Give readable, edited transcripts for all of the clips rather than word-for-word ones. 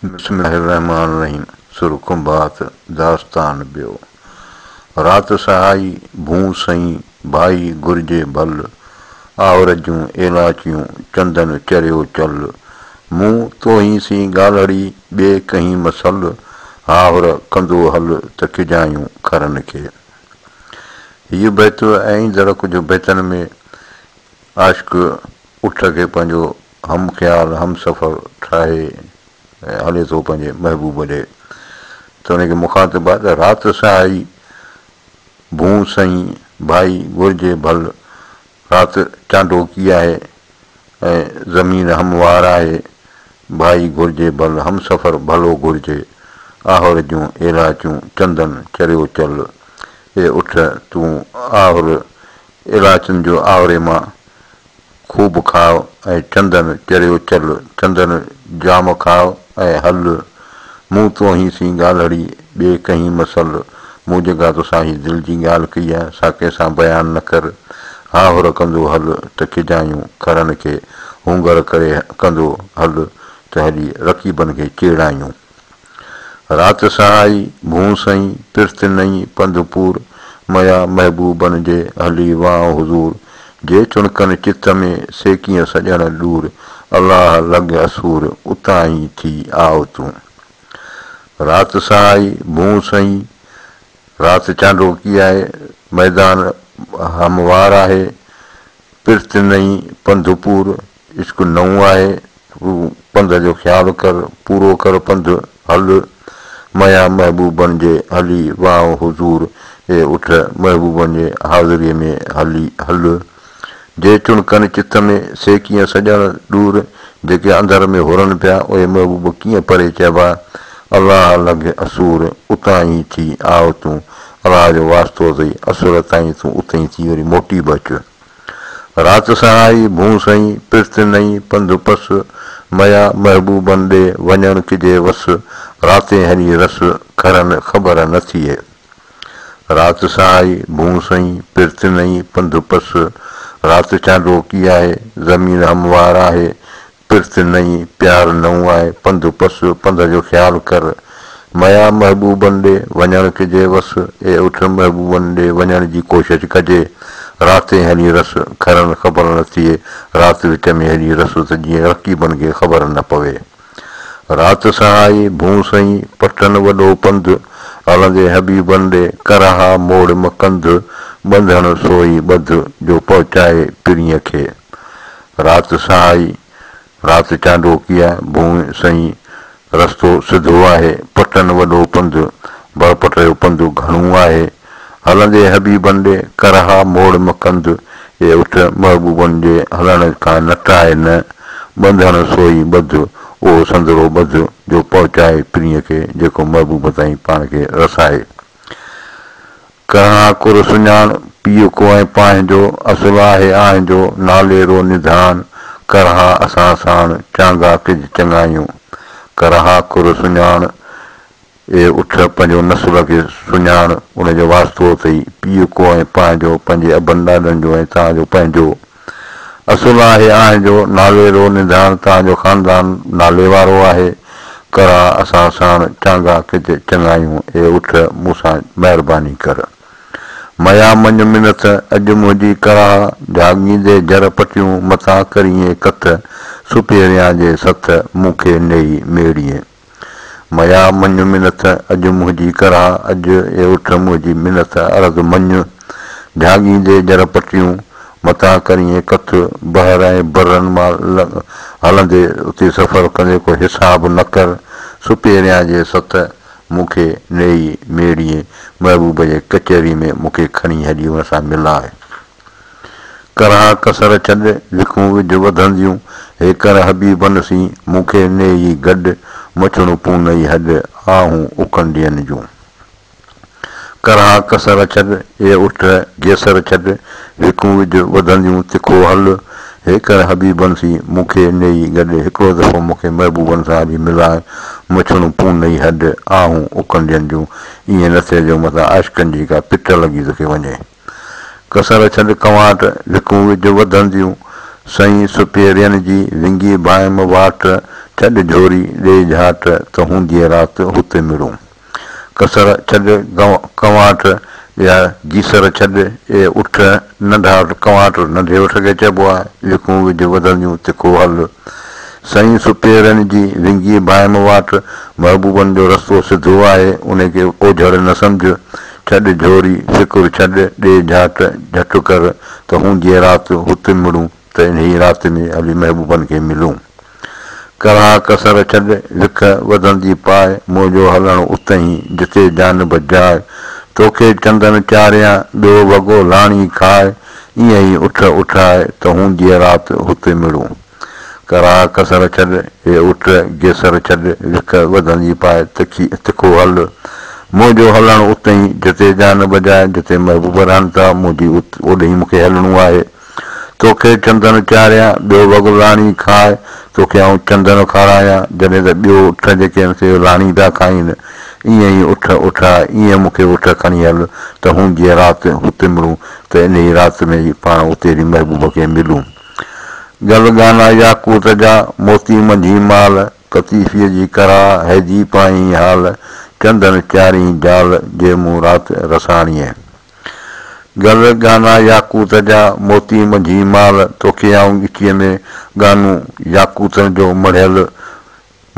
بسم الله الرحمٰن الرحيم سر کنڀات داستان ٻيو رات سهائي ڀونء سئين ڀائي گهرجي ڀل آهور جون ايلاچيون چندن چريو چل مون توهين سين ڳالهڙي ٻي ڪهين م سل هاهور ڪندو هل ته کجايون کرن کي. هيء بيت ۽ ايندڙ ڪجهه بيتن ۾ عاشق اٺ کي پنهنجو هم خيال، هم سفر ٺاهي هلي ٿو پنهنجي محبوب ڏي ته ان کي مخاطب آهي ته رات سهائي ڀونء سئين ڀائي گهرجي ڀل رات چانڊوڪي آهي ۽ زمين هموار آهي ڀائي گهرجي ڀل هم سفر ڀلو گهرجي آهور جون ايلاچون چندن چريو چل اي اٺ تون آهور ايلاچن جو آهوري مان خوب کاء ۽ چندن چريو چل، چندن جام کاء ۽ هل، مون توهين سين ڳالهڙي، ٻي ڪهين م سل، مون جيڪا توسان هي دل جي ڳالهه ڪئي آهي، سا ڪنهن سان بيان نه ڪر، هاهور ڪندو هل ته کجايون کرن کي، هونگر ڪري ڪندو هل ته هلي رقيبن کي چيڙايون. رات سهائي، ڀونء سئين، پرت نئين پنڌ پور، ميا محبوبن جي، هلي وانء حضور، جي چڻڪن چت ۾، سي ڪيئن سڄڻ ڏور، الله لڳ اسور، اتان ئي ٿي آء تون. رات سهائي، ڀونء سئين، رات چانڊوڪي آهي، ميدان هموار آهي، پرت نئين پنڌ پور، عشق نئون آهي، تون پنڌ جو خيال ڪر، پورو ڪر پنڌ، هل ميان محبوبن جي هلي وانء حضور، اي اٺ محبوبن جي حاضريء ۾ هلي هل. جي چڻڪن چت ۾، سي ڪيئن سڄڻ ڏور، جيڪي اندر ۾ هرن پيا، اهي محبوب ڪيئن پري چئبا، الله لڳ اسور، اتان ئي ٿي آء تون، الله جو واسطو اٿئي، اسور تائين تون اتي ئي ٿي وري موٽي به اچ. رات سهائي، ڀونء سئين، پرت نئين، پنڌ پس، ميا محبوبن ڏي، وڃڻ ڪجي وس، راتين هلي رس، کرن خبر نه ٿئي. رات سهائي، ڀونء سئين، پرت نئين، پنڌ پس، رات چانڊوڪي آهي، زمين هموار آهي، پرت نئين، پيار نئون آهي، پنڌ پس، پنڌ جو خيال ڪر. ميان محبوبن ڏي، وڃڻ ڪجي وس، اي اٺ محبوبن ڏي، وڃڻ جي ڪوشش ڪجي. راتين هلي رس، کرن خبر نه ٿئي، رات وچ ۾ هلي رس ته جيئن رقيبن کي خبر نه پوي. رات سهائي، ڀونء سئين، پٽن وڏو پنڌ، هلندي حبيبن ڏي، ڪرها موڙ م ڪنڌ، ٻنڌڻ سوئي ٻڌ، جو پهچائي پرينء کي. رات سهائي، رات چانڊوڪي آ، ڀونء سئين، رستو سڌو آهي، پٽن وڏو پنڌ، برپٽ جو پنڌ گهڻو آهي. هلندي حبيبن ڏي، ڪرها موڙ م ڪنڌ، اي اٺ محبوبن جي هلڻ کان نٽاء نه، ٻنڌڻ سوئي ٻڌ، اهو سندرو ٻڌ، جو پهچائي پرينء کي، جيڪو محبوب تائين پاڻ کي رسائي. ڪرهان ڪر سڃاڻ، پيء ڪو ۽ پانهنجو، اصل آهي آنهنجو، نالي رو نڌان، ڪرها اسان ساڻ، چانگا ڪج چڱايون. ڪرها ڪر سڃاڻ، اي اٺ پنهنجو نسل کي سڃاڻ، ان جو واسطو اٿئي، پيء ڪو ۽ پانهنجو، پنهنجي ابن ڏاڏن جو ۽ توهان جو پنهنجو. اصل آهي آنهنجو، نالي رو نڌان، توهان جو خاندان نالي وارو آهي. ڪرها اسان ساڻ، چانگا ڪج چڱايون، اي اٺ مون سان مهرباني ڪر. ميان مڃ منٿ، اڄ منهنجي ڪرها، جهاڳيندي جر پٽيون، متان ڪريين ڪٿ، سپيريان جي سٿ، مون کي نيئي ميڙيين. ميان مڃ منٿ، اڄ منهنجي ڪرها، اڄ اي اٺ منهنجي منٿ، عرض مڃ، جهاڳيندي جر پٽيون، متان ڪريين ڪٿ، بحر ۽ برن مان هلندي اتي سفر ڪندي ڪو حساب نه ڪر، سپيريان جي ست، مون کي نيئي ميڙيين، محبوب جي ڪچهري ۾ مون کي کڻي هلي ان سان ملاء. ڪرها ڪسر ڇڏ، وکون وجهه وڌنديون، هيڪر حبيبن سين، مون کي نيئي گڏ، مڇڻ پونئي هڏ، آهون اڪنڊين جون. ڪرها ڪسر ڇڏ، اي اٺ گيسر ڇڏ، وکون وجهه وڌنديون، تکو هل، هيڪر حبيبن سين، مون کي نيئي گڏ، هڪڙو دفعو مون کي محبوبن سان هلي ملاء، مڇڻ پونئي هڏ، آهون اڪنڊين جون. ائين نه ٿئي جو متان عاشقن جي ڪا پٽ لڳي توکي وڃي. ڪسر ڇڏ ڪنواٽ، وکون وجهه وڌنديون، سئين سپيرين جي، ونگي ڀانئم واٽ، ڇڏ جهوري، ڏي جهاٽ، ته هونديء رات هت مڙون. ڪسر ڇڏ ڪنواٽ يا گيسر ڇڏ، اي اٺ، ننڍا ڪنواٽ ننڍي اٺ کي چئبو آهي، وکون وجهه وڌنديون تکو هل. سئين سپيرن جي ونگي ڀانئم واٽ، محبوبن جو رستو سڌو آهي، انهي کي اوجهڙ نه سمجهه. ڇڏ جهوري، فڪر ڇڏ، ڏي جهاٽ، جهٽ ڪر، ته هونديء رات هت مڙون، ته انهيء رات ۾ هلي محبوبن کي ملون. ڪرها ڪسر ڇڏ، وک وڌندي پاء، منهنجو هلڻ اتهين، جتي جانب جاء. توکي چندن چاريان، ٻيو وڳو لاڻي کاء، ائين ئي اٺ اٺاء، ته هونديء رات هت مڙون. ڪرها ڪسر ڇڏ، اي اٺ گيسر ڇڏ، وک وڌندي پاء، تکي تکو هل. منهنجو هلڻ اتهين، جتي جانب جاء، جتي محبوب رهن ٿا، منهنجي اوڏهين مون کي هلڻو آهي. توکي چندن چاريان، ٻيو وڳ لاڻي کاء، توکي آئون چندن کارايان، جڏهن ته ٻيو اٺ جيڪي آهن سي لاڻي پيا کائين. ائين ئي اٺ اٺاء، ائين مون کي اٺ کڻي هل ته هونديء رات هت مڙون، ته انهيء رات ۾ ئي پاڻ اتي جي محبوب کي ملون. گل ڳانا ياقوت جا، موتي منجهين مال، قطيفيء جي ڪراء، هيجي پائين حال، چندن چارين جال، جي مون رات رساڻيء. گل ڳانا ياقوت جا، موتي منجهين مال، توکي آئون ڳچيء ۾ ڳانو ياقوتن جو مڙهيل،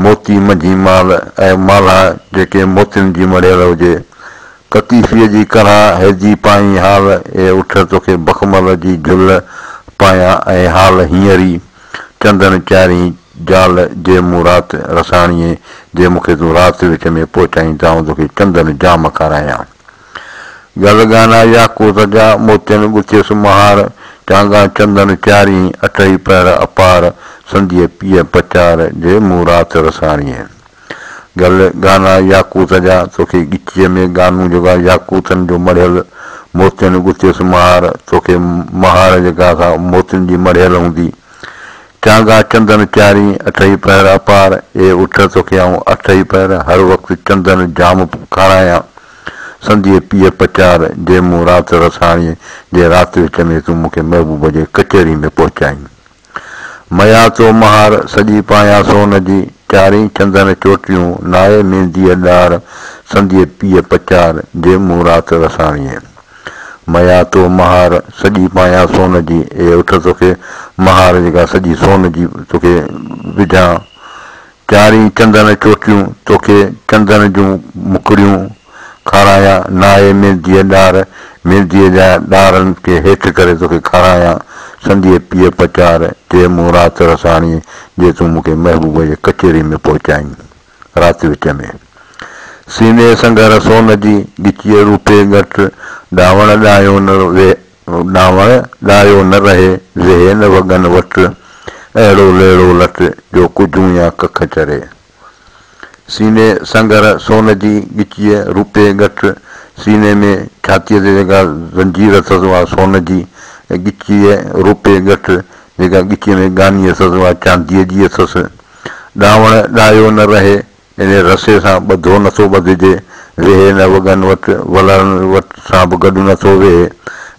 موتي منجهين مال، ۽ مالها جيڪي موتين جي مڙهيل هجي. قطيفيء جي ڪرها، هيجي پائين حال، اي اٺ توکي بخمل جي جهل پايان ۽ حال هينئر ئي چندن چارين جال، جي مون رات رساڻيين، جي مون کي تون رات وچ ۾ پهچائين ته آئون توکي چندن جام کارايان. گل ڳانا ياقوت جا، موتين ڳٿيس مهار، چانگا چندن چارين، اٺئي پهر اپار، سنديء پيء پچار، جي مون رات رساڻيين. گل ڳانا ياقوت جا، توکي ڳچيء ۾ ڳانو جيڪو آهي ياقوتن جو مڙهيل، موتين ڳٿيس مهار، توکي مهار جيڪا سا موتين جي مڙهيل هوندي. چانگا چندن چارين، اٺئي پهر اپار، اي اٺ توکي آئون اٺئي پهر هر وقت چندن جام کارايان. سنديء پيء پچار، جي مون رات رساڻيء جي رات وچ ۾ تون مون کي محبوب جي ڪچهري ۾ پهچائين. ميا تو مهار، سڄي پايان سون جي، چارين چندن چوٽيون، نائي مينديء ڏار، سنديء پيء پچار، جي مون رات رساڻيء. ميا تو مهار، سڄي پايان سون جي، اي اٺ توکي مهار جيڪا سڄي سون جي توکي وجهان. چارين چندن چوٽيون، توکي چندن جون مکڙيون کارايان، ناهي مينديء ڏار، مينديء جا ڏارن کي هيٺ ڪري توکي کارايان، سنديء پيء پچار، جي مون رات رساڻي، جي تون مون کي محبوب جي ڪچهري ۾ پهچائين، رات وچ ۾. سيني سنگهر سون جي، ڳچيء روپي ڳٺ، ڏاوڻ ڏايو نه ڏانوڻ ڏايو نه رهي، ويهي نه وڳن وٽ، اهڙو ليڙو لٽ، جو ڪجون يا ڪک چري. سيني سنگهر سون جي، ڳچيء روپي ڳٺ، سيني ۾ ڇاتيء تي جيڪا زنجير اٿس اها سون جي، ۽ ڳچيء روپي ڳٺ، جيڪا ڳچيء ۾ ڳاني اٿس اها چانديء جي اٿس. ڏانوڻ ڏايو نه رهي، يعني رسي سان ٻڌو نٿو ٻڌجي، ويهي نه وڳن وٽ، ولرن وٽ سان به گڏ نٿو ويهي،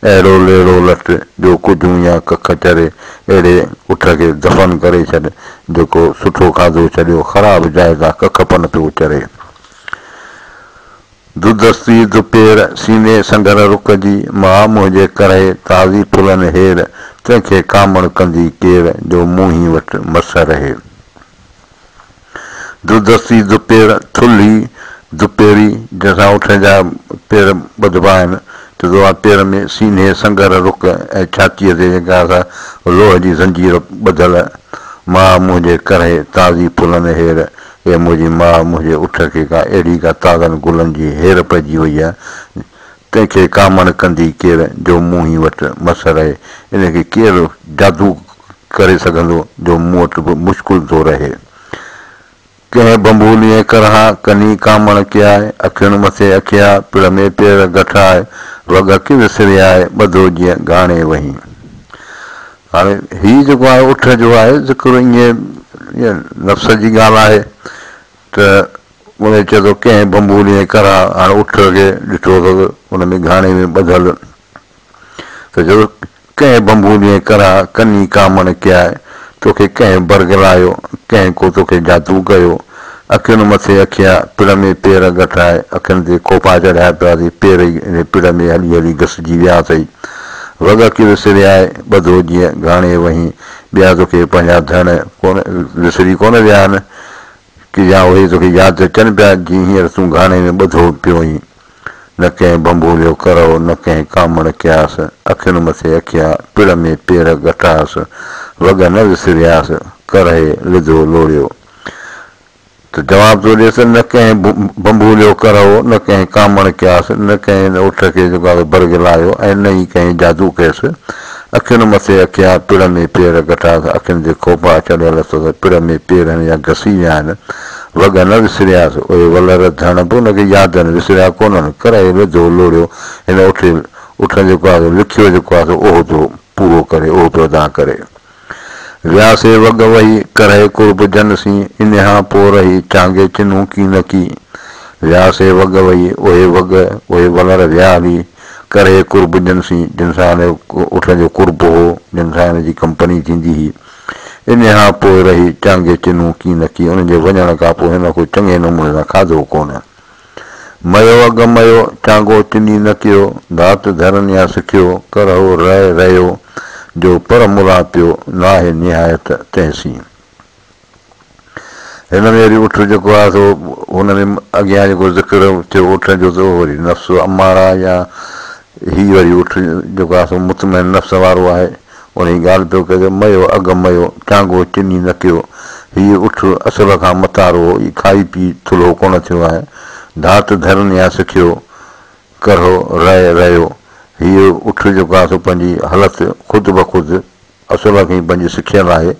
اهڙو ليڙو لٽ، جو ڪجهون يا ڪک چري، اهڙي اٺ کي دفن ڪري ڇڏ، جيڪو سٺو کاڌو ڇڏيو، خراب جاء تان ڪک پن پيو چري. دودستي دوپير، سيني سنگهر رڪ جي، ماء منهنجي ڪرهي، تازي ڦلن هير، تنهن کي ڪامڻ ڪندي ڪير، جو مونهين وٽ مس رهي. دودستي دوپير، ٿلهي دوپيري، جنهن سان اٺ جا پير ٻڌبا آهن، ته اها پير ۾ سيني سنگهر رڪ ۽ ڇاتيء تي جيڪا سا لوهه جي زنجير ٻڌل، ماء منهنجي ڪرهي، تازي ڦلن هير، اي منهنجي ماء، منهنجي اٺ کي ڪا اهڙي ڪا تازن گلن جي هير پئجي وئي آهي، تنهن کي ڪامڻ ڪندي ڪير، جو مون ئي وٽ مس رهي، ان کي ڪير جادو ڪري سگهندو، جو مون وٽ به مشڪل ٿو رهي. ڪنهن ڀنڀوليء ڪرها، ڪني ڪامڻ ڪياء، اکين مٿي اکيا، پڙ ۾ پير گٺاء، وڳ ڪي وسرياء، ٻڌو جيئن گهاڻي وهين. هاڻي هي جيڪو آهي اٺ جو آهي ذڪر ائين نفس جي ڳالهه آهي ته ان چئي ٿو ڪنهن ڀنڀولي ۽ ڪرها هاڻي اٺ کي ڏٺو اٿس ان ۾ گهاڻي ۾ ٻڌل ته چئي ٿو ڪنهن ڀنڀولي ۽ ڪرها ڪني ڪامڻ ڪياء توکي ڪنهن برغلايو، ڪنهن ڪو توکي جادو ڪيو؟ اکين مٿي اکيا، پڙ ۾ پير گٺائي، اکين تي کوپا چڙهيا پيا اٿئي، پير ئي انهي پڙ ۾ هلي هلي گسجي ويا اٿئي. وڳ اک وسريائي، ٻڌو جيئن گهاڻي وهين، ٻيا توکي پنهنجا ڌڻ ڪونه وسري ڪونه ويا آهن، ڪي يا اهي توکي ياد اچن پيا، جي هينئر تون گهاڻي ۾ ٻڌو پيو آهين. نه ڪنهن ڀنڀوليو ڪرئو، نه ڪنهن ڪامڻ ڪياس، اکين مٿي اکيا، پڙ ۾ پير گٺاس، وڳ نه وسرياس، ڪرهي لڌو لوڙيو. ته جواب ٿو ڏيس، نه ڪنهن ڀنڀوليو ڪرئو، نه ڪنهن ڪامڻ ڪياس، نه ڪنهن اٺ کي جيڪو آهي برغلايو ۽ نه ئي ڪنهن جادو ڪيس. اکين مٿي اکيا، پڙ ۾ پير گٺاس، اکين تي کوپا چڙهيل اٿس، پڙ ۾ پير هن جا گسي ويا آهن. وڳ نه وسرياس، اهي ولر ڌڻ به ان کي ياد آهن، وسريا ڪونهن. ڪرهي لڌو لوڙيو، هن اٺ اٺ جيڪو آهي سو لکيو جيڪو آهي سو اهو پيو پورو ڪري، اهو پيو ادا ڪري. ويا سي وڳ وهي، ڪرهي قرب جن سين، انهيان پوء رهي، چانگي چنون ڪينڪي. ويا سي وڳ وهي، اهي وڳ، اهي ولر ويا هلي، ڪرهي قرب جن سين، جن سان هن اٺ جو قرب هو، جن سان هن جي ڪمپني ٿيندي هئي. انهيان پوء رهي، چانگي چنون ڪينڪي. انهن جي وڃڻ کان پوء هن ڪو چڱي نموني سان کاڌو ڪونه. ميو اڳ ميو، چانگو چني نه ڪيو، ڌات ڌرن يا سکيو، ڪرهو رهه رهيو، جو پر ملان پيو، ناهي نهايت تنهن سين. هن ۾ وري اٺ جيڪو آهي سو هن ۾ اڳيان جيڪو ذڪر ٿيو اٺ جو ته اهو وري نفس اماره يا هي وري اٺ جيڪو آهي سو مطمئن نفس وارو آهي. انهيء ڳالهه پيو ڪري، ميو اڳ ميو، چانگو چني نه ڪيو. هيء اٺ اصل کان متارو هو، هي کائي پي ٿلهو ڪونه ٿيو آهي. ڌات ڌرن يا سکيو، ڪرهو رهي رهيو. هيء اٺ جيڪو آهي سو پنهنجي هلت خود بخود اصل کان ئي پنهنجي سکيل آهي.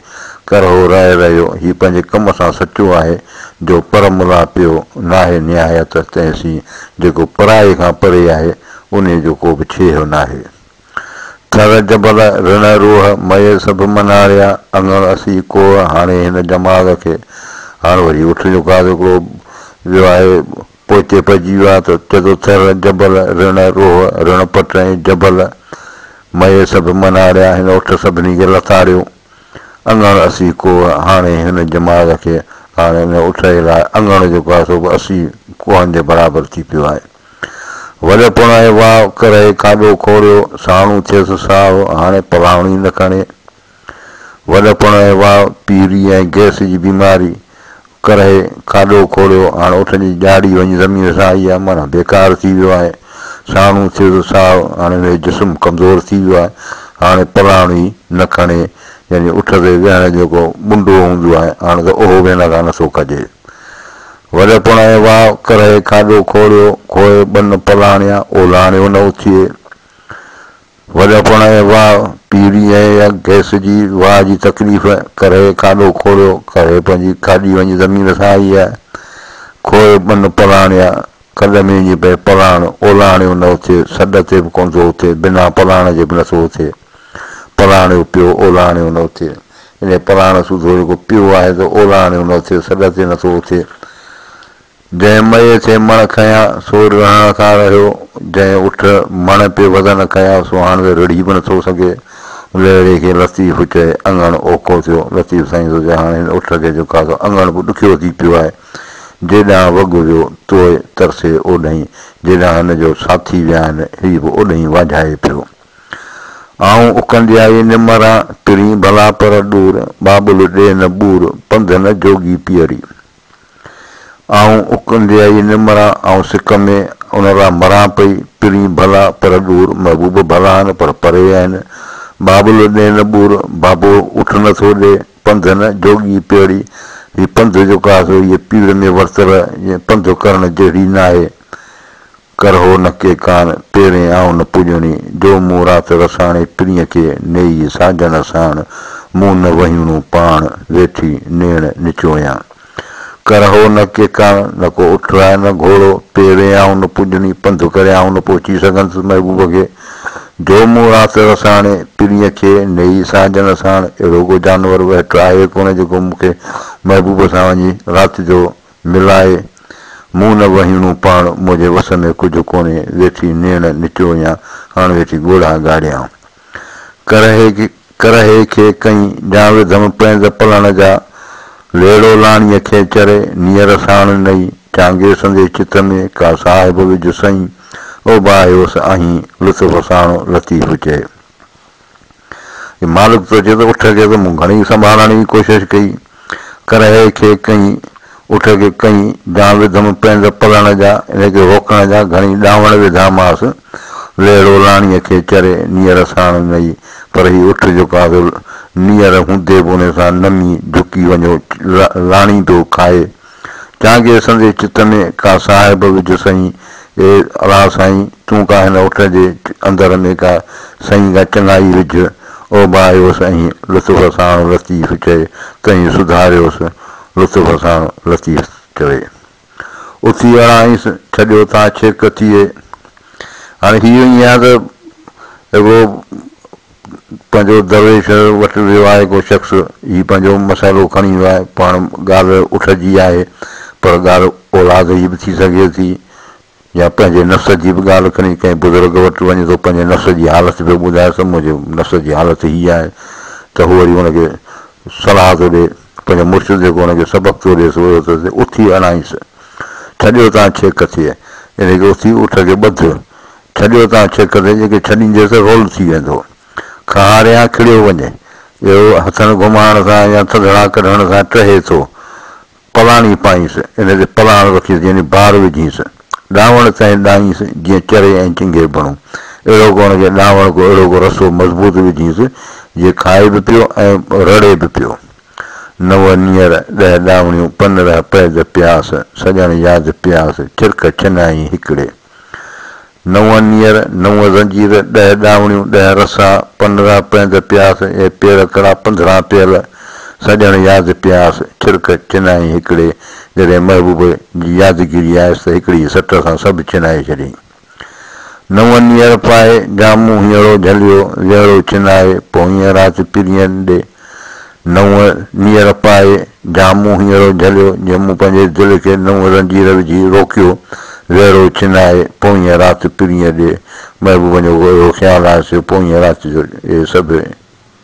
ڪرهو رهي رهيو، هي پنهنجي ڪم سان سچو آهي، جو پر ملا پيو ناهي نهايت تنهن سين، جيڪو پرائي کان پري آهي، انهيء جو ڪو به ڇيهه ناهي. ٿر جبل، رڻ روهه، مئي سڀ مناڙيا، اڱڻ اسي ڪوهه، هاڻي هن جمال کي هاڻ وري اٺ جو ڪاز هڪڙو ويو آهي، پوئتي پئجي ويو آهي ته چئي ٿو ٿر، جبل، رڻ روهه، رڻ پٽ ۽ جبل، مئي سڀ مناڙيا، هن اٺ سڀني کي لتاڙيو، اڱڻ اسي ڪوهه، هاڻي هن جمال کي هاڻي ان اٺ جي لاء اڱڻ جيڪو آهي سو به 80 ڪوهن جي برابر ٿي پيو آهي. وڏپڻ ۽ واء ڪرهي کاڏو کوڙيو، ساڻو ٿيس ساهه، هاڻي پلاڻ ئي نه کڻي. وڏپڻ ۽ واء، پيري ۽ گئس جي بيماري، ڪرهي کاڏو کوڙيو، هاڻ اٺ جي ڄاڙي وڃي زمين سان آئي آهي، معنيٰ بيڪار ٿي ويو آهي. ساڻو ٿيس ساهه، هاڻي هن جو جسم ڪمزور ٿي ويو آهي، هاڻي پلاڻ ئي نه کڻي، يعني اٺ تي ويهڻ جو جيڪو ٻنڊو هوندو آهي، هاڻ ته اهو به هن کان نٿو کڄي. وڏپڻ ۽ واء ڪرهي کاڏو کوڙيو، کوهي ٻن پلاڻيا، اولاڻيو نه اٿئي. وڏپڻ ۽ واء، پيري ۽ يا گئس جي واء جي تڪليف، ڪرهي کاڏو کوڙيو، ڪرهي پنهنجي کاڏي وڃي زمين سان آئي آهي. کوهي ٻن پلاڻيا، کڏ ۾ وڃي پئي پلاڻ، اولاڻيو نه اٿئي، سڏ تي به ڪونه ٿو اٿي، بنا پلاڻ جي به نٿو اٿي. پلاڻيو پيو، اولاڻيو نه اٿي. انهيء پلاڻ سوڌو جيڪو پيو آهي ته اولاڻيو نه اٿي، سڏ تي نٿو اٿي. جنهن مئي ٿئي مڻ کنيا، سو رڙهڻ کان رهيو. جنهن اٺ مڻ پئي وزن کنيا، سو هاڻ ته رڙهي به نٿو سگهي. لهڙي کي لطيف چئي، اڱڻ اوکو ٿيو. لطيف سائين ٿو چئي، هاڻ هن اٺ کي جيڪو آهي سو اڱڻ به ڏکيو ٿي پيو آهي. جيڏانهن وڳ ويو، توء ترسي اوڏهين. جيڏانهن هن جو ساٿي ويا آهن، هي به اوڏهين واجهائي پيو. آئون اڪنڊيائي نه مران، پرين ڀلا پر ڏور، ٻاٻل ڏي نه ٻور، پنڌ نه جوڳي پيئري. آئون اڪنڊيائي نه مران، آئون سڪ ۾ ان لا مران پئي، پرين ڀلا پر ڏور، محبوب ڀلا آهن پر پري آهن. ٻاٻل ڏي نه ٻور، بابو اٺ نه ٿو ڏي، پنڌ نه جوڳي پيئري. هي پنڌ جيڪو آهي سو هيء پيڙ ۾ ورتل پنڌ ڪرڻ جهڙي ناهي. ڪرهو نه ڪي ڪان، پيرين آئون نه پڄڻي، جو مون رات رساڻي پرينء کي نيئي ساجن ساڻ، مون نه وهيڻو پاڻ، ويٺي نيڻ نچويان. ڪرهو نه ڪي ڪان، نه ڪو اٺ آهي نه گهوڙو، پيرين آئون نه پڄڻي، پنڌ ڪري آئون نه پهچي سگهندس محبوب کي، جو مون رات رساڻي پرينء کي نيئي ساجن ساڻ، اهڙو ڪو جانور وهٽ آهي ڪونه جيڪو مون کي محبوب سان وڃي رات جو ملائي، مون نه وهيڻو پاڻ، منهنجي وس ۾ ڪجهه ڪونهي، ويٺي نيڻ نچويان، هاڻ ويٺي ڳوڙها ڳاڙيان. ڪرهي ڪرهي کي ڪئين، جا وڌم پيند پلڻ جا. ليڙو لاڻيء کي چري، نيئر ساڻ نئي. چانگي سندي چت ۾، ڪا صاحب وجهه سئين. اوباهيوس آهين، لطف ساڻ لطيف چئي. هي مالڪ ٿو چئي ته اٺ کي ته مون گهڻي سنڀالڻ جي ڪوشش ڪئي. ڪرهي کي ڪئين، اٺ کي ڪئين، جا وڌم پيند پلڻ جا، ان کي روڪڻ جا گهڻي ڏانوڻ وڌامانس. ليڙو لاڻيء کي چري، نيئر ساڻ نئي. پر هي اٺ جيڪو آهي سو نيئر هوندي به ان سان نمي جهڪي وڃيو لاڻي پيو کائي. چانگي سندي چت ۾، ڪا صاحب وجهه سئين. اي الله سائين! تون ڪا هن اٺ جي اندر ۾ ڪا سئين ڪا چڱائي وجهه. اوڀايوس ۽ لطف ساڻ لطيف چئي، تئين سڌاريوس، لطف ساڻ لطيف چوي. اٿي اڙائينس، ڇڏيو تان ڇيڪ ٿئي. هاڻي هيء ائين آهي ته هڪڙو پنهنجو درويش وٽ ويو آهي ڪو شخص، هي پنهنجو مسئلو کڻي ويو آهي، پاڻ ڳالهه اٺ جي آهي، پر ڳالهه اولاد جي به ٿي سگهي ٿي يا پنهنجي نفس جي به ڳالهه کڻي ڪنهن بزرگ وٽ وڃي ٿو پنهنجي نفس جي حالت پيو ٻڌائيس ته منهنجي نفس جي حالت هيء آهي ته هو وري ان کي صلاح ٿو ڏئي، پنهنجو مرشد جيڪو ان کي سبق ٿو ڏئي سو اهو ٿو چئي اٿي اڻائينس، ڇڏيو تان ڇيڪ ٿئي، يعني ڪه اٿي اٺ کي ٻڌ، ڇڏيو تان ڇيڪ ٿئي، جيڪي ڇڏينديس ته رول ٿي ويندو. کهاريان کڙيو وڃي. اهو هٿن گهمائڻ سان يا ٿڌڙا ڪڍڻ سان ٽهي ٿو. پلاڻي پائينس، ان تي پلاڻ رکيس يعني بار وجهينس. ڏانوڻ تنهن ڏائينس، جيئن چري ۽ چنگهي بڻو. اهڙو ڪو ان کي ڏانوڻ ڪو اهڙو ڪو رسو مضبوط وجهينس، جيئن کائي به پيو ۽ رڙي به پيو. نو نيئر، ڏهه ڏانوڻيون، پنرهه پيد پياس، سڄڻ ياد پياس، چرڪ ڇنائين هڪڙي. نو نيئر، نو زنجير، ڏهه ڏانوڻيون، ڏهه رسا، پنرهن پيند پياس، اي پير ڪڙا پنڌران پيل، سڄڻ ياد پياس، ڇرڪ چنائين هڪڙي، جڏهن محبوب جي يادگيري آيس ته هڪڙي سٽ سان سڀ چنائي ڇڏيائين. نو نيئر پائي، جا مون هينئڙو جهليو، ويهڙو چنائي، پوئينء رات پرينء ڏي. نو نيئر پائي، جا مون هينئڙو جهليو، جنهن مون پنهنجي دل کي نو زنجير وجهي روڪيو، ويڙهو ڇنائي، پوئينء رات پرينء ڏي، محبوبن جو اهو خيال آيس جو پوئينء رات جو اهي سڀ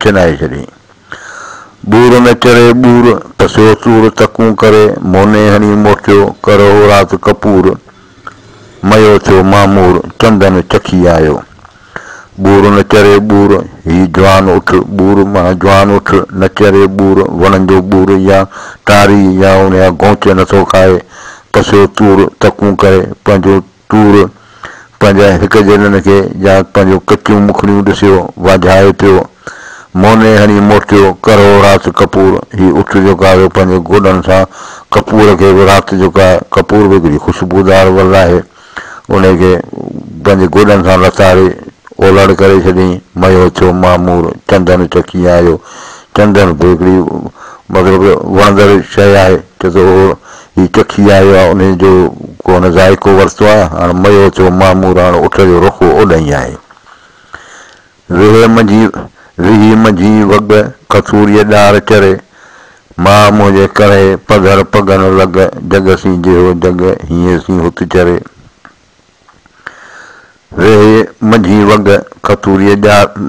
ڇنائي ڇڏيائين. ٻور نه چري ٻور، پسيو تور تڪون ڪري، موني هڻي موٽيو، ڪرهو رات ڪپور، ميو ٿيو معمور، چندن چکي آيو. ٻور نه چري ٻور، هي جوان اٺ، ٻور معنيٰ جوان اٺ، نه چري ٻور، وڻن جو ٻور يا ٽاري يا ان جا گونچ نٿو کائي، پسيو تور تڪون ڪري، پنهنجو تور پنهنجا هڪ جيڏن کي يا پنهنجو ڪچيون مکڙيون ڏسيو واجهائي پيو، موني هڻي موٽيو، ڪرهو رات ڪپور، هي اٺ جيڪو آهي سو پنهنجي گوڏن سان ڪپور کي به رات جيڪو آهي ڪپور به هڪڙي خوشبودار ول آهي. انهيء کي پنهنجي گوڏن سان لتاڙي اولڙ ڪري ڇڏيائين. ميو ٿيو معمور، چندن چکي آيو. چندن به هڪڙي مطلب وڻندڙ شيء آهي. چئي ٿو اهو هي چکي آيو آهي، انهيء جو ڪو هن ذائقو ورتو آهي. هاڻ ميو ٿيو معمور، هاڻ اٺ جو رخ اوڏانهن ئي آهي. ويهي منجهي ويهي منجهي وڳ، کٿوريء ڏار چري. ماء منهنجي ڪرهي، پگهر پگهن لڳ، جڳ سين جيهو جڳ، هينئين سين هت چري. ويهي منجهي وڳ، کٿوريء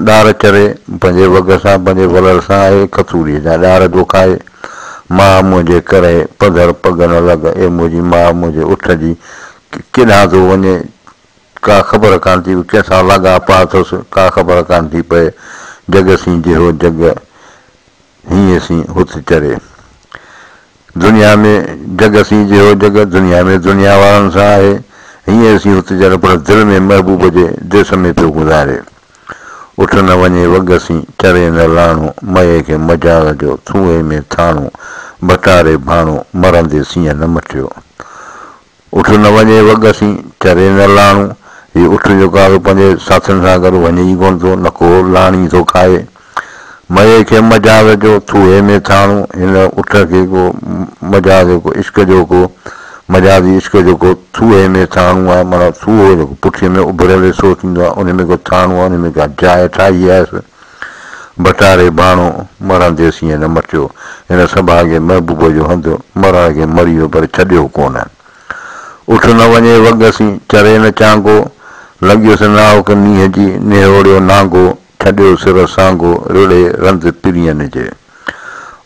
ڏار چري. پنهنجي وڳ سان پنهنجي ولر سان آهي، کٿوريء جا ڏار پيو کائي. ماء منهنجي ڪرهي، پگهر پگهن لڳ، اي منهنجي ماء منهنجي اٺ جي، ڪيڏانهن ٿو وڃي، ڪا خبر ڪانه ٿي پئي، ڪنهن سان لاڳاپا اٿس، ڪا خبر ڪانه ٿي پئي. جڳ سين جيهو جڳ، هينئين سين هت چري. دنيا ۾ جڳ سين جيهو جڳ، دنيا ۾ دنيا وارن سان آهي. هينئين سين هت چري، پر دل ۾ محبوب جي ديس ۾ پيو گذاري. اٺ نه وڃي وڳ سين، چري نه لاڻو، مئي کي مجال جو، ٿوهي ۾ ٿاڻو، ڀٽاري ڀاڻو، مرندي سينء نه مٽيو. اٺ نه وڃي وڳ سين، چري نه لاڻو. هي اٺ جيڪو آهي سو پنهنجي ساٿين سان گڏ وڃي ئي ڪونه ٿو، نه ڪو لاڻي ٿو کائي. مئي کي مجاز جو، ٿوهي ۾ ٿاڻو. هن اٺ کي ڪو مجاز ڪو عشق جو ڪو مجازي عشق جو ڪو ٿوهي ۾ ٿاڻو آهي، معنيٰ ٿوهو جيڪو پٺيء ۾ اڀريل حصو ٿيندو آهي، ان ۾ ڪو ٿاڻو آهي، ان ۾ ڪا جاء ٺاهي آهيس. ڀٽاري ڀاڻو، مرندي سينء نه مٽيو. هن سڀاڳي محبوب جو هنڌ، مرڻ کي مري ويو پر ڇڏيو ڪونه. اٺ نه وڃي وڳ سين، چري نه چانگو. لڳيس ناهوڪ نينهن جي، نهوڙيو نانگو. ڇڏيو سر سانگو، رڙهي رند پرين جي.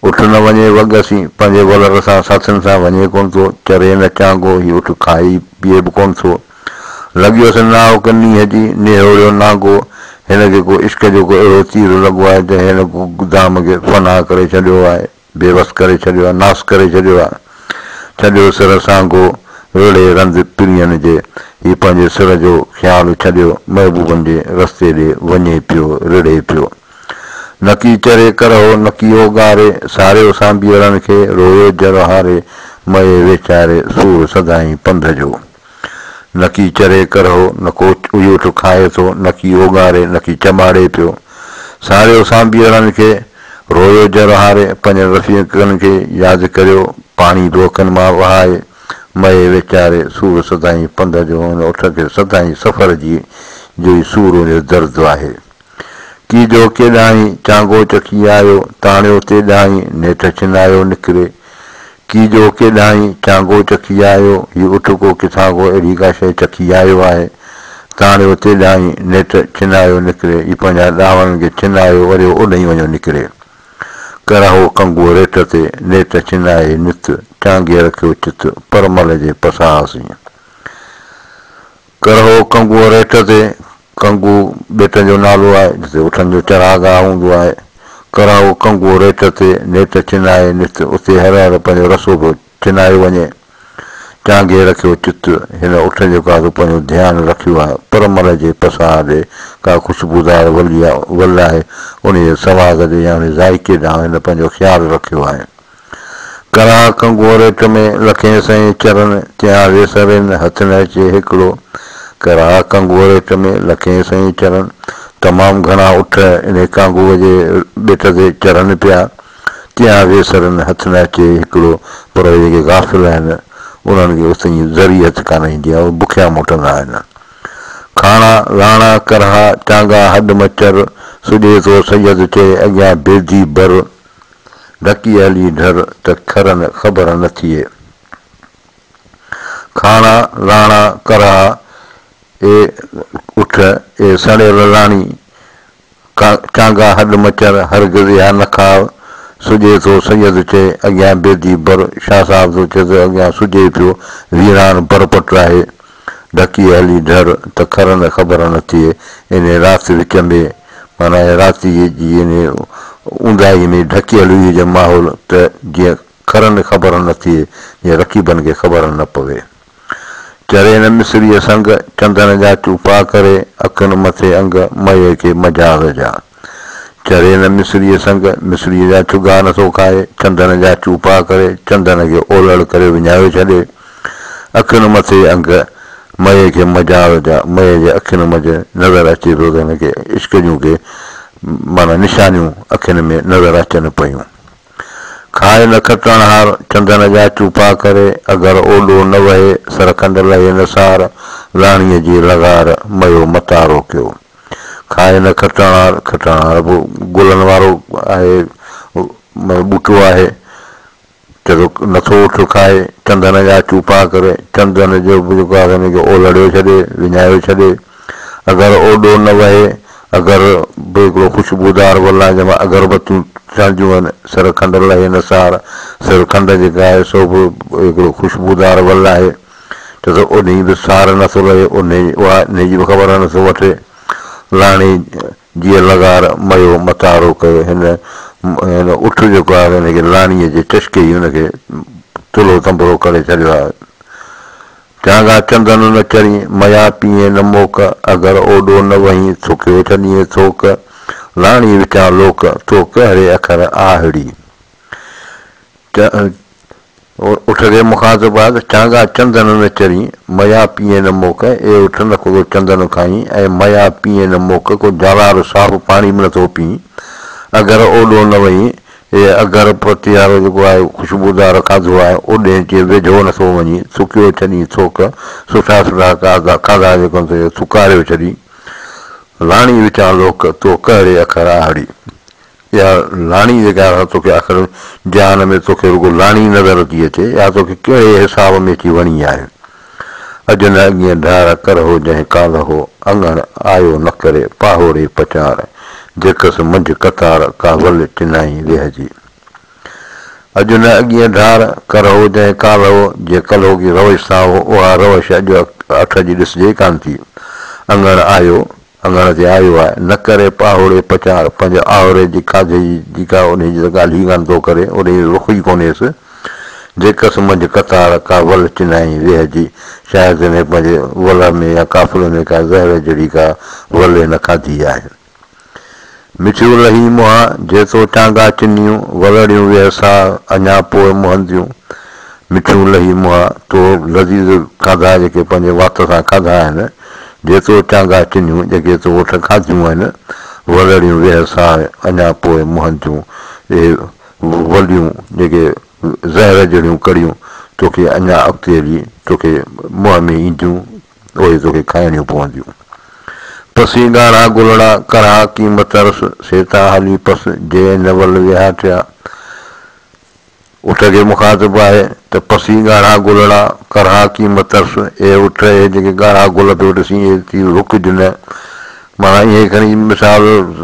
اٺ نه وڃي وڳ سين، پنهنجي ولر سان ساٿين سان وڃي ڪونه ٿو، چري نه چانگو، هي اٺ کائي پيئي به ڪونه ٿو. لڳيس ناوڪ نينهن جي، نهوڙيو نانگو، هن کي ڪو عشق جو ڪو اهڙو تير لڳو آهي، جنهن هن گدام کي فنا ڪري ڇڏيو آهي، بيوس ڪري ڇڏيو آهي، ناس ڪري ڇڏيو آهي. ڇڏيو سر سانگو، رڙهي رند پرين جي، هي پنهنجي سر جو خيال ڇڏيو، محبوبن جي رستي ڏي وڃي پيو، رڙهي پيو. نڪي چري ڪرهو، نڪي اوڳاري، ساريو سانبيئڙن کي، رويو جر هاري، مئي ويچاري، سور سدائين پنڌ جو. نڪي چري ڪرهو، نڪو اهو کائي ٿو، نڪي اوڳاري، نڪي چٻاڙي پيو. ساريو سانبيئڙن کي، رويو جر هاري، پنهنجن رفيقن کي ياد ڪريو، پاڻي به اکين مان وهائي، مئي ويچاري، سور سدائين پنڌ جو. هن اٺ کي سدائين سفر جي جو ئي سور جو درد آهي. ڪي جو ڪيڏانهن چانگو چکي آيو، تاڻيو تيڏانهن، نيٺ ڇنايو نڪري. ڪي جو ڪيڏانهن چانگو چکي آيو، هي اٺ ڪو ڪٿان ڪو اهڙي ڪا شيء چکي آيو آهي. تاڻيو تيڏانهن، نيٺ ڇنايو نڪري. هي پنهنجا ڏانورن کي ڇنايو، وريو اوڏانهن وڃيو نڪري. ڪراهو ڪنگوء ريٽ تي، نيٺ ڇنائي نت، چانگي رکيو چت، پرمل جي پساهه سين. ڪرهو ڪنگوء ريٽ تي، ڪنگو ٻيٽن جو نالو آهي، جتي اٺن جو چراگاهه هوندو آهي. ڪراهو ڪنگوء ريٽ تي، نيٺ ڇنائي نت، اتي هر هر پنهنجو رسو پيو ڇنايو وڃي. چانگي رکيو چت، هن اٺ جيڪو آهي سو پنهنجو ڌيان رکيو آهي. پرمل جي پساهه ڏي، ڪا خوشبودار ول آهي، انهيء جي سواد ڏي يا انهيء ذائقي ڏانهن هن پنهنجو خيال رکيو آهي. ڪراهه ڪنگوء ريٽ ۾، لکين سئين چرن، تيان ويسرين، هٿ نه اچي هيڪڙو. ڪراهه ڪنگوء ريٽ ۾، لکين سئين چرن، تمام گهڻا اٺ انهي ڪانگوء جي ٻيٽ تي چرن پيا، تيان ويسرين، هٿ نه اچي هيڪڙو. پر اهي جيڪي غافل آهن، انهن کي اتي ذري هٿ ڪانه ايندي آهي، اهي بکيا موٽندا آهن. کاڻا، لاڻا، ڪرها، چانگا، هڏ مچر، سڄي ٿو سيد چئي، اڳيان بيدي بر. ڍڪي هلي ڍر ته کرن خبر نه ٿئي. کاڻا، لاڻا، ڪرها، اي اٺ، اي سڙيل لاڻي، چانگا هڏ مچر، هرگز اها نه کاء. سڄي ٿو سيد چئي، اڳيان بيدي بر. شاهه صاحب ٿو چئي ته اڳيان سجي پيو، ويران بر پٽ آهي. ڍڪي هلي ڍر ته کرن خبر نه ٿئي. انهيء رات وچ ۾، معنيٰ رات جي انهيء اونداهيء ۾ ڍڪيل هئي هجي ماحول ته جيئن کرن خبر نه ٿئي، جيئن رقيبن کي خبر نه پوي. چري نه مصريء سنگ، چندن جا چوپا ڪري، اکين مٿي انگ، مئي کي مجاز جا. چري نه مصريء سنگ، مصريء جا چگها نه ٿو کائي، چندن جا چوپا ڪري، چندن کي اولڙ ڪري وڃايو ڇڏي. اکين مٿي انگ، مئي کي مجاز جا، مئي جي اکين منجهه نظر اچي پيو ته هن کي عشق جون ڪي معنيٰ نشانيون اکين ۾ نظر اچن پيون. کائي نه کٽڻهار، چندن جا چوپا ڪري، اگر اوڏو نه وهي، سرکنڊ لهي نه سار، لاڻيء جي لغار، ميو متارو ڪيو. کائي نه کٽڻهار، کٽڻهار به گلن وارو آهي، ٻوٽو آهي، چريو نٿو اٺ کائي، چندن جا چوپا ڪري، چندن جو به جيڪو آهي ان کي اولڙيو ڇڏي، وڃايو ڇڏي. اگر اوڏو نه وهي، اگر به هڪڙو خوشبودار ول آهي، جنهن مان اگربتيون ٺهنديون آهن، سر کنڊ لهي نه سار، سر کنڊ جيڪا آهي سو به هڪڙو خوشبودار ول آهي، ڇو ته انهي به سار نٿو لهي، انهي اها انهي جي به خبر نٿو وٺي. لاڻي جيء لغار ميو متارو ڪيو. هن هن اٺ جيڪو آهي ان کي لاڻيء جي چشڪي ئي ان کي ٿلهو تنبرو ڪري ڇڏيو آهي. چانگا چندن نه چرين، ميا پيئين نه موڪ، اگر اوڏو نه وهين، ٿڪيو ڇڏيين ٿوڪ، لاڻي وچان لوڪ، تو ڪهڙي اکر آهڙي. اٺ کي مخاطب آهي ته چانگا چندن نه چرين، ميا پيئين نه موڪ، اي اٺ نه ڪو ٿو چندن کائين ۽ ميا پيئين نه موڪ، ڪو جالار صاف پاڻي به نه ٿو پيئين، اگر اوڏو نه وئين، اي اگر پتي وارو جيڪو آهي خوشبودار کاڌو آهي، اوڏي جي ويجهو نه ٿو وڃين، ٿڪيو ڇڏين ٿوڪ، سٺا سٺا کاڌا جيڪو آهن سي ٿڪاريو ڇڏين، لاڻي وچان لوڪ، تو ڪهڙي اکر آهڙي. اها لاڻي جيڪا آهي سا توکي آخر جهان ۾ توکي رڳو لاڻي نظر ٿي اچي، اها توکي ڪهڙي حساب ۾ اچي وڻي آهي؟ اڄ نه اڳيئن ڍار، ڪرهو جنهن ڪالهه هو، اڱڻ آيو نه ڪري، پاهوڙي پچار. جيڪس منجهه قطار، ڪا ول چنائين ويهه جي. اڄ نه اڳينء ڌار، ڪرهو جنهن ڪالهو، جي ڪلهوڪي روش سان هو، اها روش اڄ اٺ جي ڏسجي ئي ڪانه ٿي. اڱڻ آيو، اڱڻ تي آيو آهي، نه ڪري پاهوڙي پچار، پنهنجي آهوري جي کاڌي جي جيڪا انهيء جي ته ڳالهه ئي ڪانه ٿو ڪري، انهيء جو رخ ئي ڪونهيس. جيڪس منجهه قطار، ڪا ول چنائين ويهه جي، شايد هن پنهنجي ولهه ۾ يا قافلي ۾ ڪا زهر جهڙي ڪا ول هن کاڌي آهي. مٺيون لهي منهان، جيتو چانگا چنيون، ولڙيون ويهه ساهه، اڃا پوء منهنديون. مٺيون لهي منهان، تو لذيذ کاڌا جيڪي پنهنجي وات سان کاڌا آهن، جيتو چانگا چنيون، جيڪي تو وٺ کاڌيون آهن، ولڙيون ويهه ساهه، اڃا پوء منهنديون. اهي وليون جيڪي زهر جهڙيون ڪڙيون، توکي اڃا اڳتي هلي توکي منهن ۾ اينديون، اهي توکي کائڻيون پونديون. پسي ڳاڙها گلڙا، ڪرها ڪيم ترس، سي تان هلي پس، جي نه ول ويهاٽيا. اٺ کي مخاطب آهي ته پسي ڳاڙها گلڙا، ڪرها ڪيم ترس، اي اٺ، اهي جيڪي ڳاڙها گل پيو ڏسين، اهي ٿي رڪج نه. معنيٰ ائين کڻي مثال